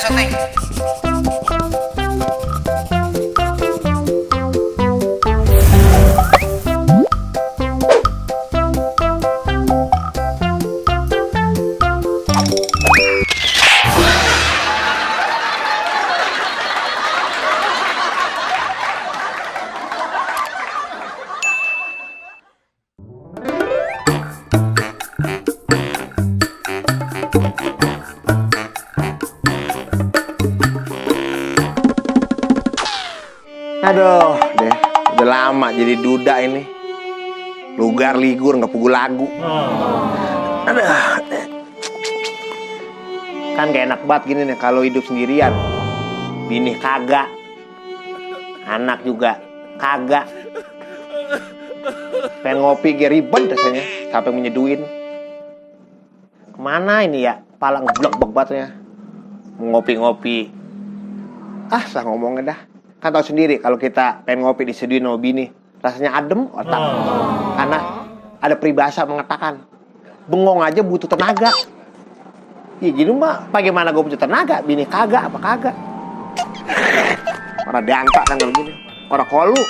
syuting. Aduh, deh, udah lama jadi duda ini. Lugar ligur nggak pugu lagu. Aduh, deh. Kan gak enak banget gini nih kalau hidup sendirian. Bini kagak, anak juga kagak. Pengen ngopi gak ribet rasanya, sampai menyeduin. Kemana ini ya? Palang blok bangetnya. Mau ngopi-ngopi. Ah, sah ngomongnya dah. Kan tau sendiri kalau kita pengen ngopi diseduin sama bini, rasanya adem otak. Karena ada peribahasa mengatakan bengong aja butuh tenaga. Ya gini mah bagaimana gue butuh tenaga, bini kagak apa kagak. Orang diangkat kan kalau gini, orang kolu.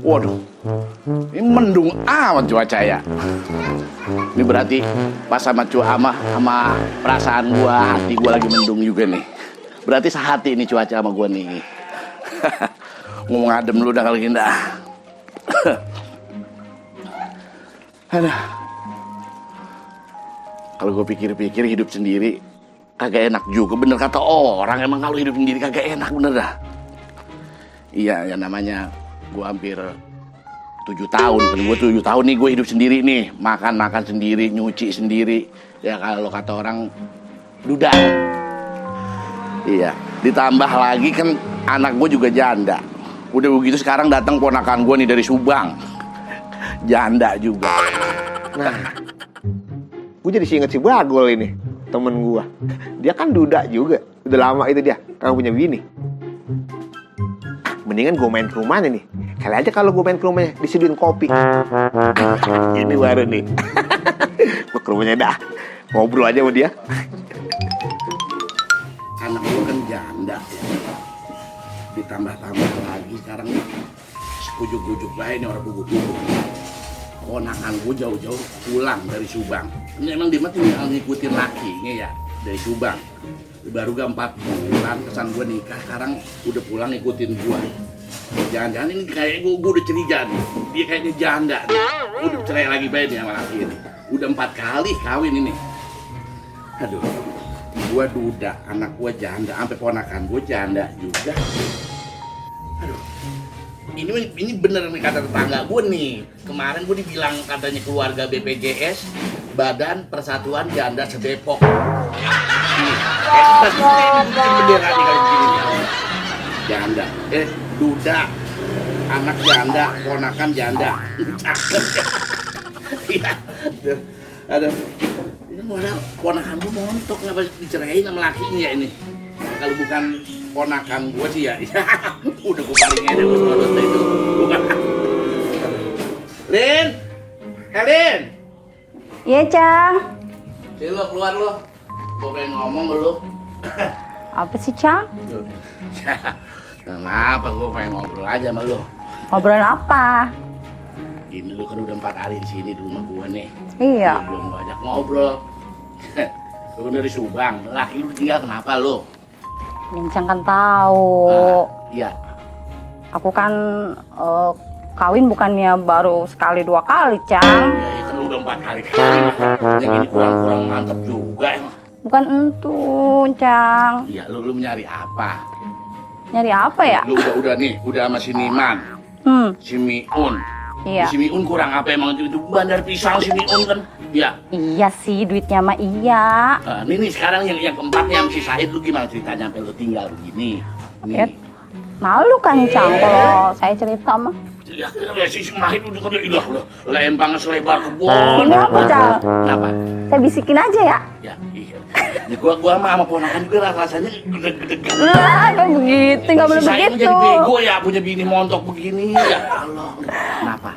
Waduh, ini mendung amat cuaca ya. Ini berarti pas sama sama perasaan gua, hati gua lagi mendung juga nih. Berarti sehati ini cuaca sama gua nih. Ngomong adem lu dah kali ini dah. Aduh. Kalau gua pikir-pikir hidup sendiri kagak enak juga. Bener kata orang, emang kalau hidup sendiri kagak enak bener dah. Iya, yang namanya gue hampir 7 tahun. Kan gue 7 tahun nih gue hidup sendiri nih. Makan sendiri, nyuci sendiri. Ya kalau kata orang, duda. Iya, ditambah lagi kan anak gue juga janda. Udah begitu sekarang datang ponakan gue nih dari Subang. Janda juga. Nah, gue jadi inget si Bagol ini, temen gue. Dia kan duda juga. Udah lama itu dia, kagak punya bini. Mendingan gue main ke rumahnya nih. Kali aja kalau gue main ke rumahnya diseduin kopi. Ini baru nih. Gue ke rumahnya dah, ngobrol aja sama dia. Anak gue kan janda ya. Ditambah-tambah lagi sekarang sepujuk-pujuk baik nih orang pugu-pugu. Ponakan gue jauh-jauh pulang dari Subang. Ini emang dia mah tinggal ngikutin lakinya ya dari Subang. Baru gak 4 bulan kesan gue nikah, sekarang udah pulang ngikutin gue. Jangan-jangan ini kayak gue udah curiga nih. Dia kayaknya janda nih. Udah cerai lagi baik nih sama laki ini. Udah 4 kali kawin ini. Aduh, gue duda, anak gue janda, sampai ponakan gue janda juga. Aduh, ini bener nih kata tetangga gue nih. Kemarin gue dibilang katanya keluarga BPJS, Badan Persatuan Janda Sedepok. Ini bendera nih kali begini. Janda, duda, anak janda, ponakan janda. Iya, aduh. Ini modal ponakan gue montok, ngapa diceraiin sama lakinya ya ini. Kalau bukan ponakan gue sih ya, udah gue paling enak itu. Bukan. Lin, Lin. Iya, Cang. Sini lo keluar lo. Gue pengen ngomong sama lo. Apa sih, Cang? Kenapa gue pengen ngobrol aja sama lo. Ngobrol apa? Ini lo kan udah 4 hari di sini di rumah gue nih. Iya. Lu belum banyak ngobrol. Lu kan dari Subang. Laki lu tinggal kenapa lo? Cang kan tahu. Iya. Aku kan kawin bukannya baru sekali 2 kali, Cang. Ya kan lu udah 4 hari kali. Yang ini kurang mantep juga emang. Bukan entu, Cang. Iya, lu nyari apa? Nyari apa ya? Lu udah nih, udah sama si Niman. Si Miun. Iya. Si Miun kurang apa emang itu bandar pisang si Miun kan? Iya. Iya sih, duitnya mah iya. Ini sekarang yang keempat yang si Said, lu gimana ceritanya sampai lu tinggal begini? Nih. Malu kan, Cang, kalau saya cerita mah. Ya, si Mahir udah kerja ilah loh. Lempang selebar kebun. Ini apa, Cang? Kenapa? Saya bisikin aja ya. Ya, iya. Ya, gua sama ponakan juga rasanya gede-gedegan. Lah, kan begitu, nggak boleh Saya begitu. jadi bego ya punya bini montok begini. Ya Allah. Kenapa?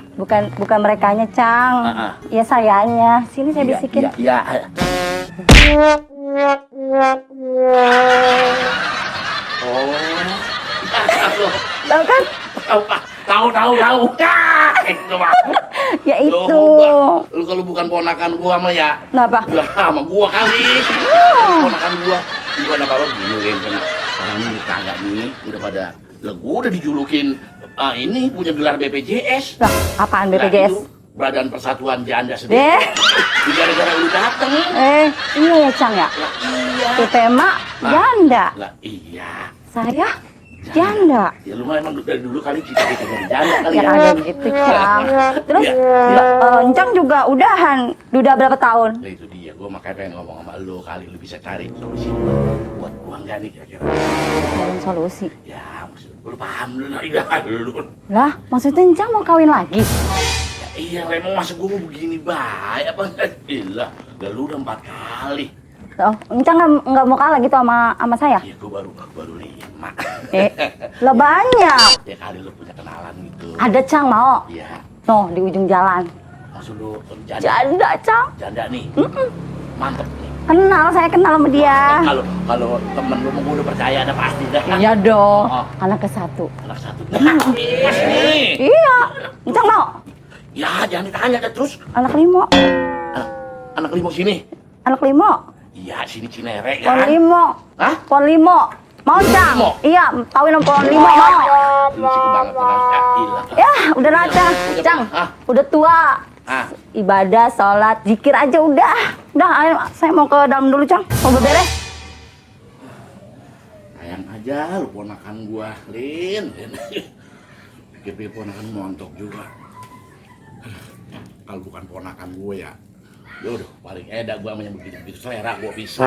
Bukan merekanya, Cang. Ya sayanya. Sini saya bisikin. Iya. Oh. Tahu kan? Tahu. Itu mah. Ya itu. Lu kalau bukan ponakan gua mah ya. Kenapa? Lah sama gua kali. Ponakan gua. Bukan apa-apa gini kan. Sekarang ini kagak nih udah pada gua udah dijulukin ini punya gelar BPJS. Lah, apaan Nah, BPJS? itu Badan Persatuan Janda Sedekah. Gara-gara lu dateng. Iya ya, Cang ya. Lah iya. Kita emak janda. Lah iya. Saya janda. Ya lu mah emang dari dulu kali cita-cita jadi janda kali Ya ya. ada gitu, Cang. Terus Ya. Encang juga udahan. Udah berapa tahun? Nah itu dia, gua makanya pengen ngomong sama lu kali lu bisa cari solusi buat gua enggak nih kira-kira. Dalam solusi. Ya, maksud lu paham lu lah, iya lu. Lah, maksudnya Encang mau kawin lagi? Ya, iya, emang masa gua mau begini baik apa? Ilah, udah lu udah 4 kali. Oh, Encang nggak mau kalah gitu sama saya? Iya, gua baru 5. Lah banyak. Ya kali lu punya kenalan gitu. Ada, Cang, mau? Iya. Noh, di ujung jalan. Maksud lu janda? Janda, Cang. Janda nih. Mantep nih. Saya kenal sama dia. Kalau temen lu mau gua udah percaya ada pasti dah. Iya dong. Oh. Anak ke satu. Anak satu. Nah, pas nih. Iya. Encang mau? Ya, jangan ditanya dah terus. Anak limo. Anak limo sini. Anak limo. Iya, sini Cinere Pohon kan. limo. Hah? Pohon limo. Mau, Cang? Limo? Iya, kawin sama pohon limo mau. Berisik banget ternyata. Ilah. Ya, udah lah, Cang. Udah, Cang, ah. udah tua. Ah, Ibadah, sholat, zikir aja udah. Udah, ayo, saya mau ke dalam dulu, Cang. Mau beberes. sayang aja lu ponakan gua, Lin. Pikir-pikir ponakan montok juga. Kalau bukan ponakan gue ya, yaudah paling edak gua sama yang begitu-begitu selera gua bisa.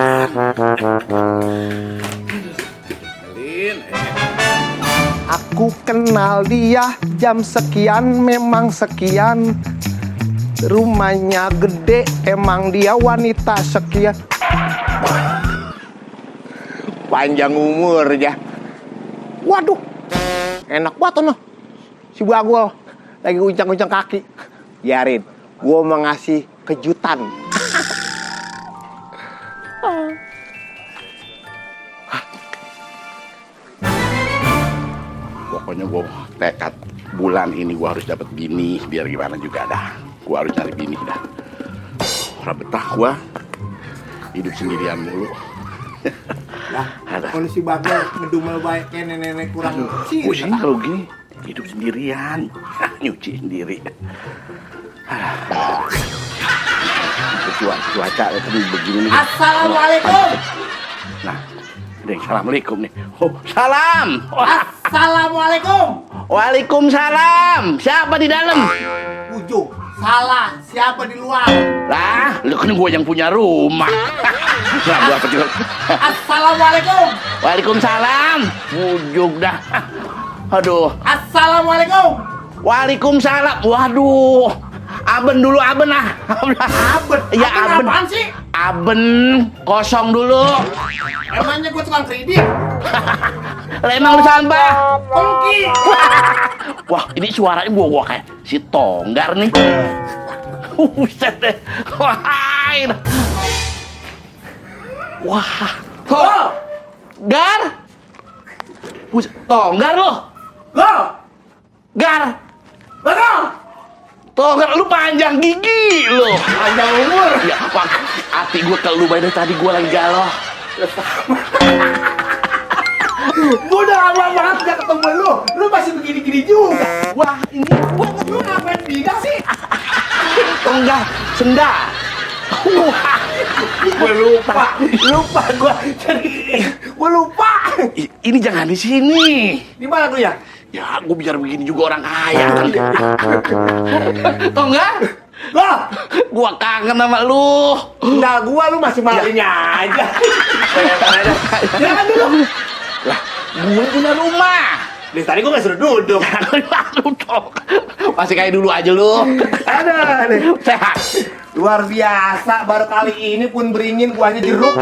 Lin, Aku kenal dia jam sekian memang sekian. Rumahnya gede emang dia wanita sekian. Panjang umur ya. Waduh, enak banget tuh. Si Bagol lagi uncang-uncang kaki. Biarin, gua mau ngasih kejutan. pokoknya gua tekad bulan ini gua harus dapat bini, biar gimana juga dah. Gua harus cari bini dah. Orang betah gua hidup sendirian mulu. Kalau si Bagol ngedumel baik kayak nenek-nenek kurang Pusing kalau gini, hidup sendirian, nyuci sendiri. Cuaca tadi begini nih. Assalamualaikum. Nah, deng, assalamualaikum nih. Oh, salam. Assalamualaikum. Waalaikumsalam. Siapa di dalam? Ujung. Salah. Siapa di luar? Lah, lu kan gua yang punya rumah. Lah, gua apa juga? Assalamualaikum. Waalaikumsalam. Bujuk dah. Aduh. Assalamualaikum. Waalaikumsalam. Waduh. Aben dulu, Aben ah. Aben. Ya, Aben. Apaan sih? Aben kosong dulu. Emangnya gue tukang kredit? Lemang lu sampah. Pengki. Wah, ini suaranya gua kayak si Tonggar nih. Buset deh. Wah. Oh. Gar. Buset, Tonggar lu. Lo. Gar. Lo. Tonggar lu panjang gigi lu. Panjang umur. Ya, wah, hati gua ke lu dari tadi gua lagi galau. Gue udah lama banget gak ketemu lu. Lu masih begini-gini juga. Wah, ini Lu ngapain bidang sih? Tonggar senda. Wah, Gue lupa. Lupa gue. Gue lupa. ini jangan di sini. Di mana tuh ya? Ya, gue biar begini juga orang kaya kan. Tonggar, Lo. gua kangen sama lu. Sendal gua lu masih malingnya aja. Jangan dulu. Lah, gue punya rumah. Dari tadi gue gak suruh duduk. Duduk. Masih kayak dulu aja lu. Ada nih. Sehat. Luar biasa, baru kali ini pun beringin guanya jeruk.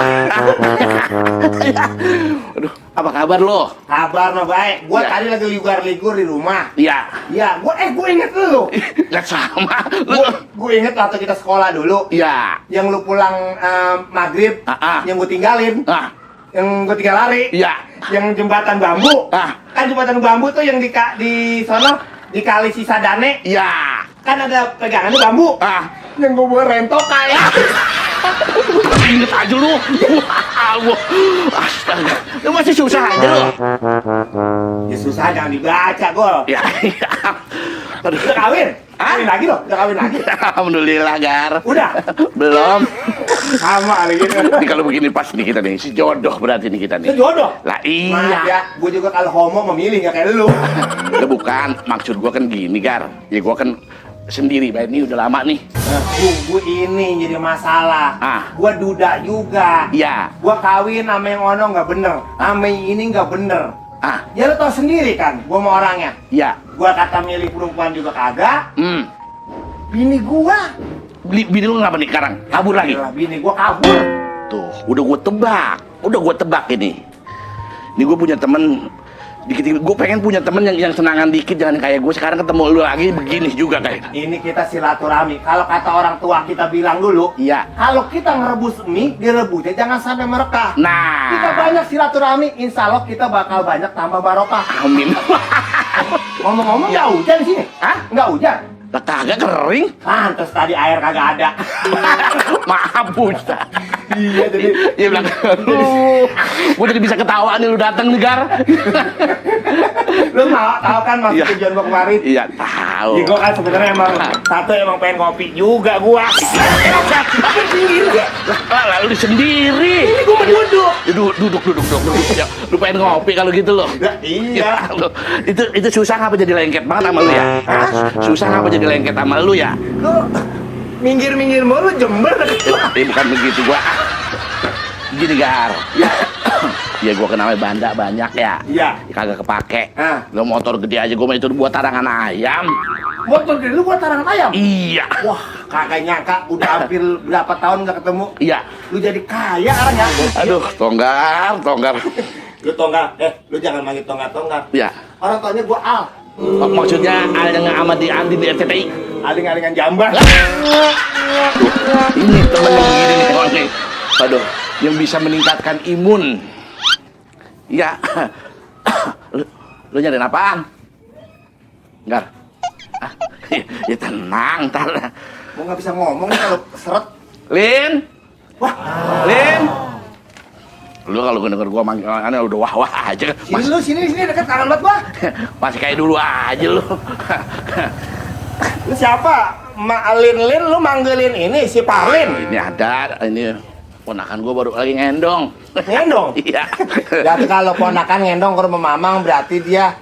Aduh, apa kabar lo? Kabar mah baik. Gua Ya. tadi lagi ligur-ligur di rumah. Iya. Iya, gua inget lu. Gak sama. Lu. Gua inget waktu kita sekolah dulu. Iya. Yang lu pulang maghrib, yang gua tinggalin. Yang gua tinggal lari. Iya. Yang jembatan bambu. Kan jembatan bambu tuh yang di sono di kali Sisadane. Iya. Kan ada pegangannya bambu. Yang gua buat rentok kayak. Ingat aja lu. Wah, astaga. Lu masih susah aja lu. Ya susah jangan dibaca, Gol. Ya. Aduh. Udah kawin? Kawin lagi loh, udah kawin lagi. Alhamdulillah, Gar. Udah? Belum. Sama lagi gitu. Ini kalau begini pas nih kita nih, si jodoh berarti nih kita nih. Itu jodoh? Lah Maaf ya, iya. gue juga kalau homo memilih gak kayak lu. Udah bukan, maksud gua kan gini, Gar. Ya gua kan sendiri, Bay. Ini udah lama nih. Gue ini jadi masalah. Gue duda juga. Iya. Gue kawin sama yang ono nggak bener, sama yang ini nggak bener. Ya lo tau sendiri kan, gue mau orangnya. Iya. Gue kata milih perempuan juga kagak. Bini gue. Bini lu ngapa nih sekarang? Kabur lagi? Bini gue kabur. Tuh, udah gua tebak ini. Ini gue punya temen dikit-dikit, gue pengen punya temen yang senangan dikit, jangan kayak gue sekarang ketemu lu lagi begini juga kayak. Ini kita silaturahmi. Kalau kata orang tua kita bilang dulu, iya. Kalau kita ngerebus mie, direbusnya jangan sampai merekah. Nah, kita banyak silaturahmi, insya Allah kita bakal banyak tambah barokah. Amin. Ngomong-ngomong nggak hujan di sini? Nggak hujan? Lah kagak kering. Pantes tadi air kagak ada. Maaf, Ustaz. Iya, jadi Iya bilang, gue jadi bisa ketawa nih lu datang nih, Gar. Lu tahu kan maksud tujuan gua kemarin? Iya, tahu. Ya gua kan sebenarnya emang pengen kopi juga gua. Lalu sendiri. Ini gua mau duduk. Ya, duduk. Ya, lu pengen ngopi kalau gitu loh. Iya. Lu, itu susah ngapa jadi lengket banget sama lu ya? Susah ngapa jadi lengket sama lu ya? Lu minggir mulu Jember. Bukan begitu gua. Gini, Gar. Ya gua kenalnya banda banyak ya. Iya. Kagak kepake. Lo motor gede aja gua mah itu buat tarangan ayam. Motor gede lu buat tarangan ayam? Iya. Wah, kagak nyangka udah hampir berapa tahun nggak ketemu. Iya. Lu jadi kaya orang ya. Aduh, tonggar. Lu Tonggar, lu jangan manggil Tonggar. Iya. Orang tuanya gua Al. Maksudnya ada yang sama di Andi di RCTI. Aling-alingan jamban. Ini temen yang begini nih, orang nih. Aduh, yang bisa meningkatkan imun. Iya. Lu nyariin apaan? Gar. Ya tenang, ntar. Mau nggak bisa ngomong nih kalau seret. Lin. Wah, Lin. Lu kalau denger gua manggil aneh udah wah aja. Sini dekat kangen banget gua. Masih kayak dulu aja lu. Lu siapa? Lin, lu manggilin ini si Parlin. Ini ada, ini ponakan gua baru lagi ngendong. Ngendong? Iya. Berarti kalau ponakan ngendong ke rumah mamang berarti dia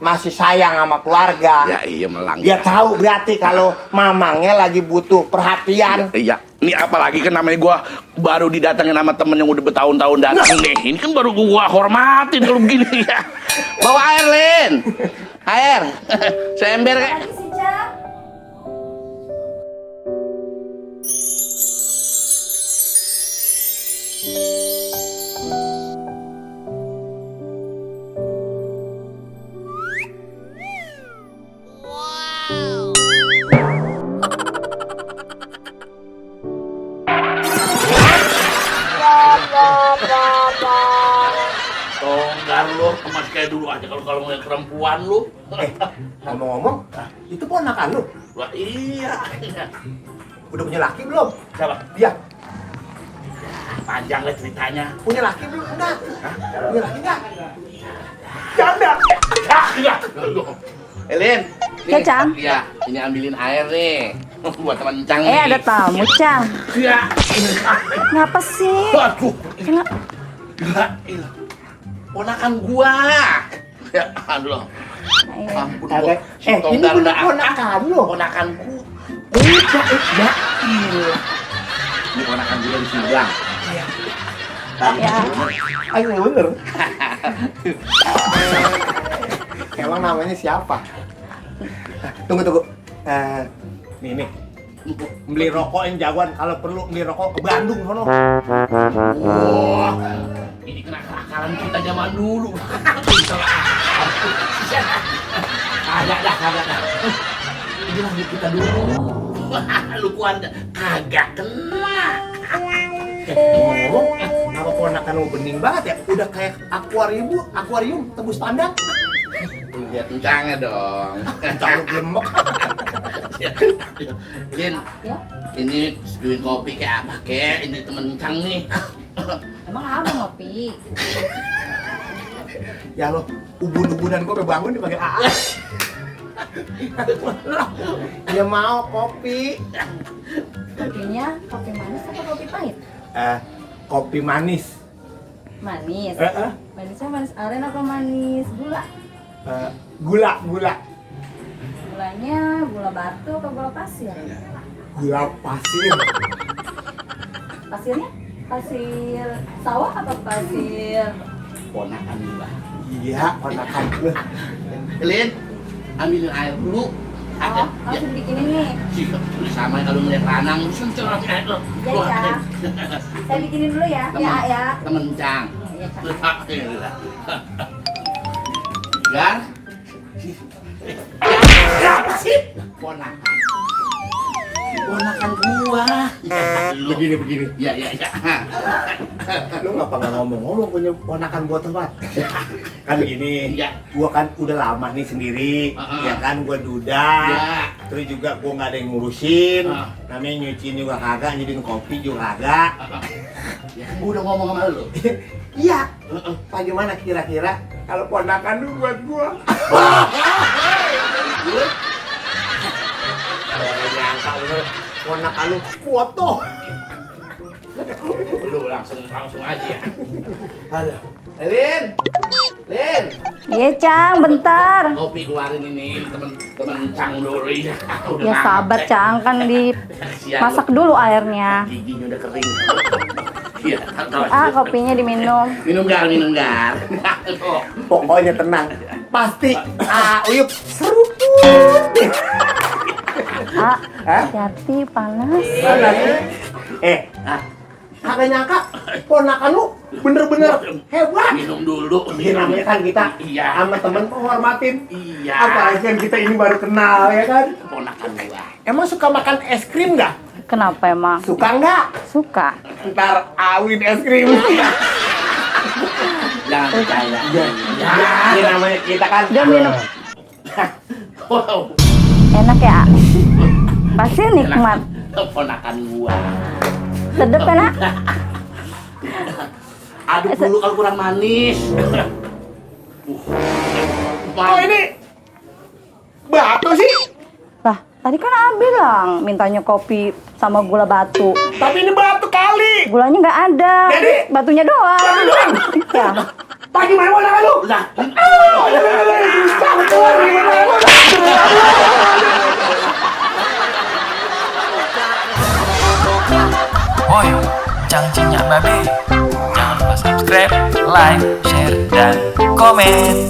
masih sayang sama keluarga. Ya iya melang. Dia tahu berarti kalau mamangnya lagi butuh perhatian. Iya. Ini apalagi kan namanya gua baru didatengin sama temen yang udah bertahun-tahun datang nih. Ini kan baru gua hormatin kalau begini ya. Bawa air, Lin. Air. Seember kayak. Tonggar lu, masih kayak dulu aja kalau ngeliat perempuan lu. Ngomong-ngomong, itu ponakan lu? Wah iya. Udah punya laki belum? Siapa? Dia. Panjang lah ceritanya. Punya laki belum? Enggak. Punya laki enggak? Janda. Iya. Elin. Ya, Cang. Iya, ini ambilin air nih. Buat teman Cang nih. Ada tamu, Cang. Iya. Ngapa sih? Waduh. Gila. Ponakan gua. Ya, aduh. Ampun gua. Ini bener ponakan lu. Ponakanku. Iya. Ini ponakan gua di Subang. Ya. Ayo bener. Emang namanya siapa? Tunggu. Nih. Beli rokok yang jagoan. Kalau perlu beli rokok ke Bandung sono. Wah, ini kena kenakalan kita zaman dulu. Kagak dah. Ini lagi kita dulu. Lu kuat kagak kena. Ngomong, kenapa ponakan lu bening banget ya? Udah kayak akuarium tembus pandang. Lihat kencangnya dong. Kalau gemek. Lin, Ya, ini seduhin kopi kayak apa kek? Ini temen Cang nih. emang apa ngopi? Ya lo, ubun-ubunan gue bangun dipanggil AA. Dia mau kopi. Kopinya kopi manis atau kopi pahit? Kopi manis. Manis. Eh. Manisnya manis aren apa manis gula? Gula. Gulanya gula batu atau gula pasir? Gula pasir. Pasirnya? Pasir sawah atau pasir? Ponakan gua. Iya, ponakan gue. Lin, ambilin air dulu. Oh, langsung bikinin nih. Sama kalau ngeliat ranang, sencerang air lo. Iya, ya. Saya bikinin dulu ya. Ya. Temen Cang. Iya, Kak. Gar. Apa sih? Ponakan. Ponakan gua. Begini. Ya. Lu ngapa nggak ngomong punya ponakan buat tempat? Kan gini, Iya. gua kan udah lama nih sendiri, ya kan gua duda, Iya. terus juga gua nggak ada yang ngurusin, Ah. namanya nyuciin juga kagak, nyediin kopi juga kagak. Ya kan gua udah ngomong sama lu. Iya, bagaimana kira-kira kalau ponakan lu buat gua? Gak nyangka lu, ponakan lu foto. Lu langsung aja ya. Aduh. Lin. Iya, Cang, bentar. Kopi keluarin ini temen Cang dulu ya. Ya sabar, Cang, kan dimasak dulu airnya. Giginya udah kering. Iya, Kopinya diminum. minum gar. Pokoknya tenang, pasti Uyup seruput. Hati-hati, panas. Kagak nyangka ponakan lu bener-bener hebat. Minum dulu. Ini namanya kan kita Iya. sama temen menghormatin. Iya. Apalagi kan kita ini baru kenal ya kan. Ponakan gua. Emang suka makan es krim nggak? Kenapa emang? Suka nggak? Suka. Ntar awin es krim. Jangan percaya. Ini namanya kita kan. Dia minum. Wow. Enak ya? Pasti nikmat. Ponakan gua. Sedep enak. Aduk dulu kalau kurang manis. Oh ini batu sih. Lah, tadi kan Abang bilang mintanya kopi sama gula batu. Tapi ini batu kali. Gulanya nggak ada. Jadi? Batunya doang. Batu doang? Ya. Pagi mana ponakan lu? Lah, Susah keluar gimana lu? Woi, cangcingnya babe. Jangan lupa subscribe, like, share, dan komen.